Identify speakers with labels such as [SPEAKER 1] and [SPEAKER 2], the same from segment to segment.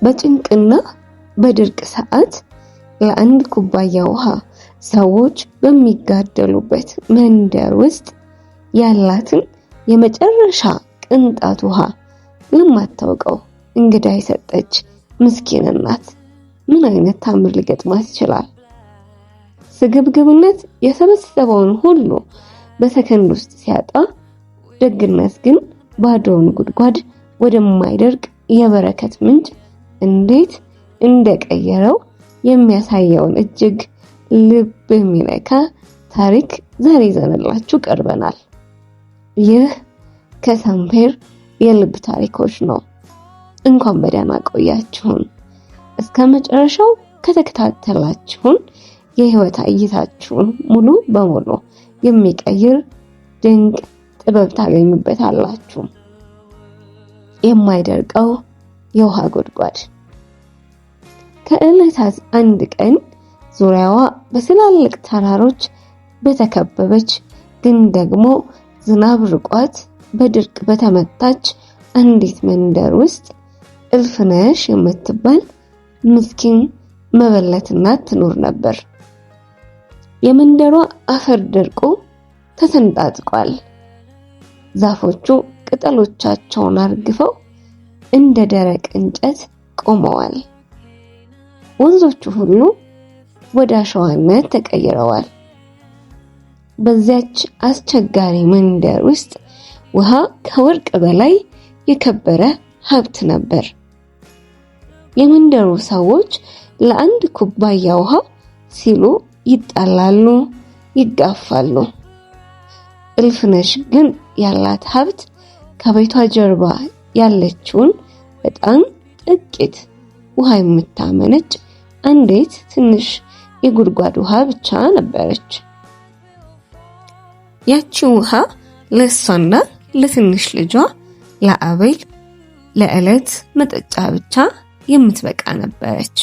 [SPEAKER 1] በጭንቅና በድርቅ ሰዓት ለአንድ ኩባያ ውሃ ሰዎች በሚጋደሉበት መንደር ውስጥ ያላትን የመጨረሻ ቅንጣት ውሃ ለማታውቀው እንግዳ የሰጠች ምስኪን እናት ምን አይነት ታምር ሊገጥማት ይችላል? ስግብግብነት የሰበሰበውን ሁሉ በሰከንድ ውስጥ ሲያጣ፣ ደግነት ግን ባዶውን ጉድጓድ ወደማይደርቅ የበረከት ምንጭ እንዴት እንደቀየረው የሚያሳየውን እጅግ ልብ የሚነካ ታሪክ ዛሬ ይዘንላችሁ ቀርበናል። ይህ ከሳምፔር የልብ ታሪኮች ነው። እንኳን በደህና ቆያችሁን። እስከ መጨረሻው ከተከታተላችሁን የህይወት እይታችሁን ሙሉ በሙሉ የሚቀይር ድንቅ ጥበብ ታገኙበታላችሁ። የማይደርቀው የውሃ ጉድጓድ። ከዕለታት አንድ ቀን ዙሪያዋ በትላልቅ ተራሮች በተከበበች ግን ደግሞ ዝናብ ርቋት በድርቅ በተመታች አንዲት መንደር ውስጥ እልፍነሽ የምትባል ምስኪን መበለት እናት ትኖር ነበር። የመንደሯ አፈር ደርቆ ተሰንጣጥቋል። ዛፎቹ ቅጠሎቻቸውን አርግፈው እንደ ደረቅ እንጨት ቆመዋል። ወንዞቹ ሁሉ ወደ አሸዋነት ተቀይረዋል። በዚያች አስቸጋሪ መንደር ውስጥ ውሃ ከወርቅ በላይ የከበረ ሀብት ነበር። የመንደሩ ሰዎች ለአንድ ኩባያ ውሃ ሲሉ ይጣላሉ፣ ይጋፋሉ። እልፍነሽ ግን ያላት ሀብት ከቤቷ ጀርባ ያለችውን በጣም ጥቂት ውሃ የምታመነጭ አንዲት ትንሽ የጉድጓድ ውሃ ብቻ ነበረች። ያቺ ውሃ ለእሷና ለትንሽ ልጇ ለአቤል ለዕለት መጠጫ ብቻ የምትበቃ ነበረች።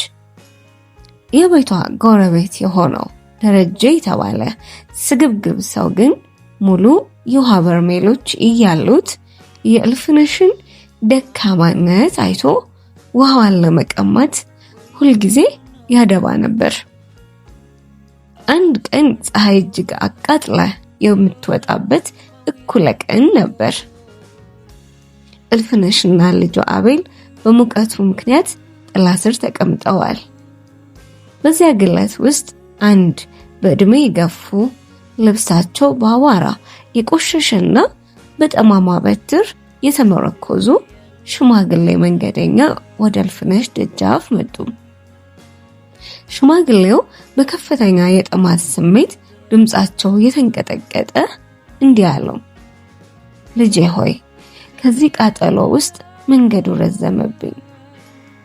[SPEAKER 1] የቤቷ ጎረቤት የሆነው ደረጀ የተባለ ስግብግብ ሰው ግን ሙሉ የውሃ በርሜሎች እያሉት የእልፍነሽን ደካማነት አይቶ ውሃዋን ለመቀማት ሁልጊዜ ያደባ ነበር። አንድ ቀን ፀሐይ እጅግ አቃጥላ የምትወጣበት እኩለ ቀን ነበር። እልፍነሽና ልጇ አቤል በሙቀቱ ምክንያት ጥላ ስር ተቀምጠዋል። በዚያ ግለት ውስጥ አንድ በዕድሜ የገፉ፣ ልብሳቸው በአቧራ የቆሸሸና በጠማማ በትር የተመረኮዙ ሽማግሌ መንገደኛ ወደ እልፍነሽ ደጃፍ መጡ። ሽማግሌው በከፍተኛ የጥማት ስሜት ድምፃቸው የተንቀጠቀጠ እንዲህ አለው፣ ልጄ ሆይ፣ ከዚህ ቃጠሎ ውስጥ መንገዱ ረዘመብኝ፣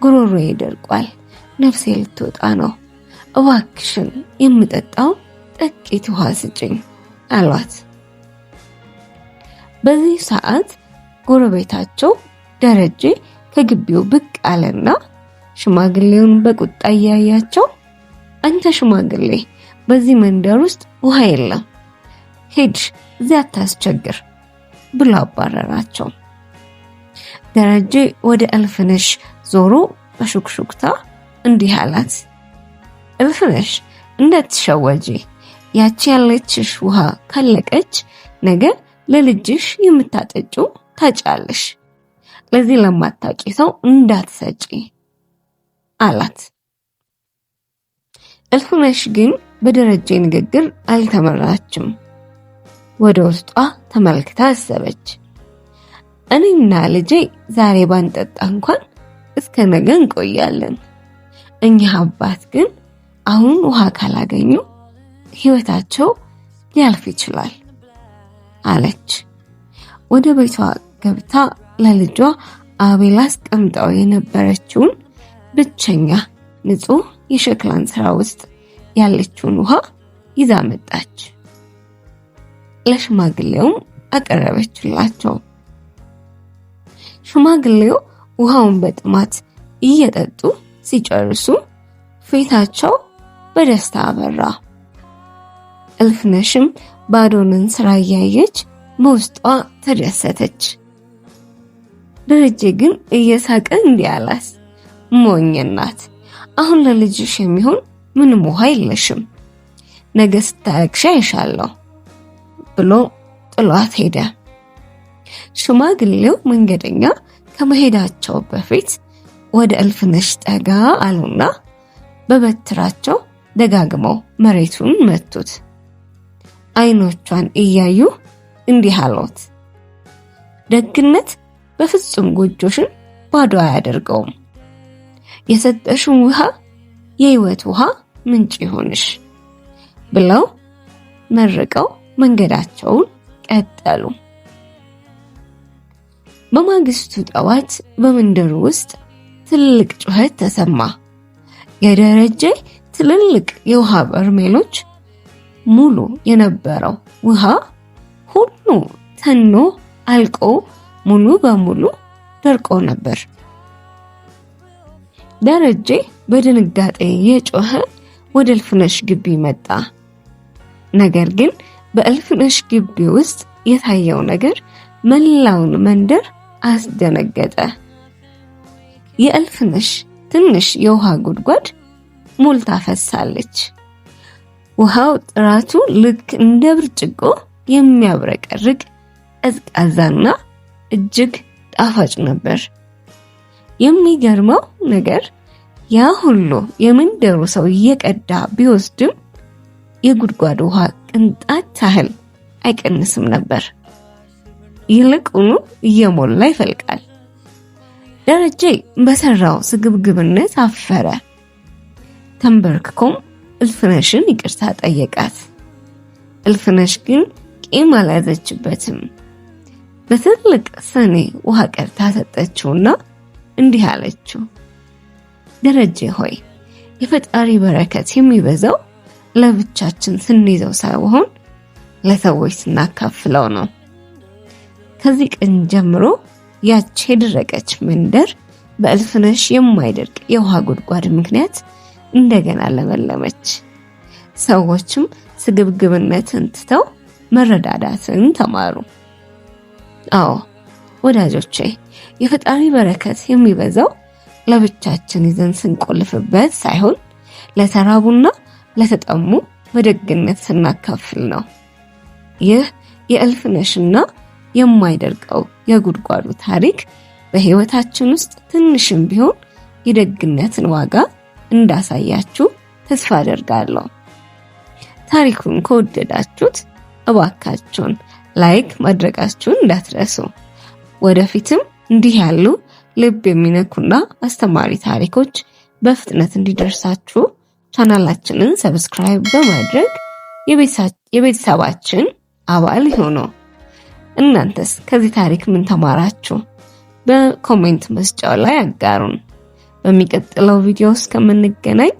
[SPEAKER 1] ጉሮሮዬ ደርቋል፣ ነፍሴ ልትወጣ ነው። እባክሽን የምጠጣው ጥቂት ውሃ ስጭኝ አሏት። በዚህ ሰዓት ጎረቤታቸው ደረጀ ከግቢው ብቅ አለና ሽማግሌውን በቁጣ እያያቸው፣ አንተ ሽማግሌ፣ በዚህ መንደር ውስጥ ውሃ የለም፣ ሂድ፣ እዚያ አታስቸግር ብሎ አባረራቸው። ደረጀ ወደ እልፍነሽ ዞሮ በሹክሹክታ እንዲህ አላት፣ እልፍነሽ፣ እንዳትሸወጂ፣ ያቺ ያለችሽ ውሃ ካለቀች ነገ ለልጅሽ የምታጠጪው ታጫለሽ። ለዚህ ለማታውቂ ሰው እንዳትሰጪ አላት። እልፍነሽ ግን በደረጀ ንግግር አልተመራችም። ወደ ውስጧ ተመልክታ አሰበች። እኔና ልጄ ዛሬ ባንጠጣ እንኳን እስከ ነገ እንቆያለን። እኚህ አባት ግን አሁን ውሃ ካላገኙ ሕይወታቸው ሊያልፍ ይችላል አለች። ወደ ቤቷ ገብታ ለልጇ አቤል አስቀምጠው የነበረችውን ብቸኛ ንጹህ የሸክላ እንስራ ውስጥ ያለችውን ውሃ ይዛ መጣች። ለሽማግሌውም አቀረበችላቸው። ሽማግሌው ውሃውን በጥማት እየጠጡ ሲጨርሱ ፊታቸው በደስታ አበራ። እልፍነሽም ባዶንን እንስራ እያየች በውስጧ ተደሰተች። ደረጀ ግን እየሳቀ እንዲህ አላት፣ ሞኝ እናት፣ አሁን ለልጅሽ የሚሆን ምንም ውሃ የለሽም፣ ነገ ስታለቅሺ አይሻለሁ ብሎ ጥሏት ሄደ። ሽማግሌው መንገደኛ ከመሄዳቸው በፊት ወደ እልፍነሽ ጠጋ አሉና በበትራቸው ደጋግመው መሬቱን መቱት። አይኖቿን እያዩ እንዲህ አሏት፣ ደግነት በፍጹም ጎጆሽን ባዶ አያደርገውም። የሰጠሽውን ውሃ የህይወት ውሃ ምንጭ ይሆንሽ ብለው መርቀው መንገዳቸውን ቀጠሉ። በማግስቱ ጠዋት በመንደሩ ውስጥ ትልቅ ጩኸት ተሰማ። የደረጀ ትልልቅ የውሃ በርሜሎች ሙሉ የነበረው ውሃ ሁሉ ተኖ አልቆ ሙሉ በሙሉ ደርቆ ነበር። ደረጀ በድንጋጤ የጮኸ ወደ እልፍነሽ ግቢ መጣ። ነገር ግን በእልፍነሽ ግቢ ውስጥ የታየው ነገር መላውን መንደር አስደነገጠ። የእልፍነሽ ትንሽ የውሃ ጉድጓድ ሞልታ ፈሳለች። ውሃው ጥራቱ ልክ እንደ ብርጭቆ የሚያብረቀርቅ ቀዝቃዛና እጅግ ጣፋጭ ነበር። የሚገርመው ነገር ያ ሁሉ የመንደሩ ሰው እየቀዳ ቢወስድም የጉድጓድ ውሃ ቅንጣት ታህል አይቀንስም ነበር። ይልቁኑ እየሞላ ይፈልቃል። ደረጀ በሰራው ስግብግብነት አፈረ። ተንበርክኮም እልፍነሽን ይቅርታ ጠየቃት። እልፍነሽ ግን ቂም አልያዘችበትም። በትልቅ ሰኔ ውሃ ቀድታ ሰጠችውና እንዲህ አለችው፣ ደረጀ ሆይ፣ የፈጣሪ በረከት የሚበዛው ለብቻችን ስንይዘው ሳይሆን ለሰዎች ስናካፍለው ነው። ከዚህ ቀን ጀምሮ ያች የደረቀች መንደር በእልፍነሽ የማይደርቅ የውሃ ጉድጓድ ምክንያት እንደገና ለመለመች። ሰዎችም ስግብግብነትን ትተው መረዳዳትን ተማሩ። አዎ ወዳጆቼ፣ የፈጣሪ በረከት የሚበዛው ለብቻችን ይዘን ስንቆልፍበት ሳይሆን ለተራቡና ለተጠሙ በደግነት ስናካፍል ነው። ይህ የእልፍነሽና የማይደርቀው የጉድጓዱ ታሪክ በሕይወታችን ውስጥ ትንሽም ቢሆን የደግነትን ዋጋ እንዳሳያችሁ ተስፋ አደርጋለሁ። ታሪኩን ከወደዳችሁት እባካችሁን like ማድረጋችሁን እንዳትረሱ። ወደፊትም እንዲህ ያሉ ልብ የሚነኩና አስተማሪ ታሪኮች በፍጥነት እንዲደርሳችሁ ቻናላችንን subscribe በማድረግ የቤተሰባችን አባል ይሁኑ። እናንተስ ከዚህ ታሪክ ምን ተማራችሁ? በ comment መስጫው ላይ አጋሩን። በሚቀጥለው ቪዲዮ እስከምንገናኝ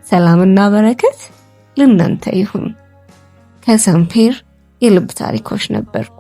[SPEAKER 1] ሰላምና በረከት ለእናንተ ይሁን። ከሰንፔር የልብ ታሪኮች ነበርኩ።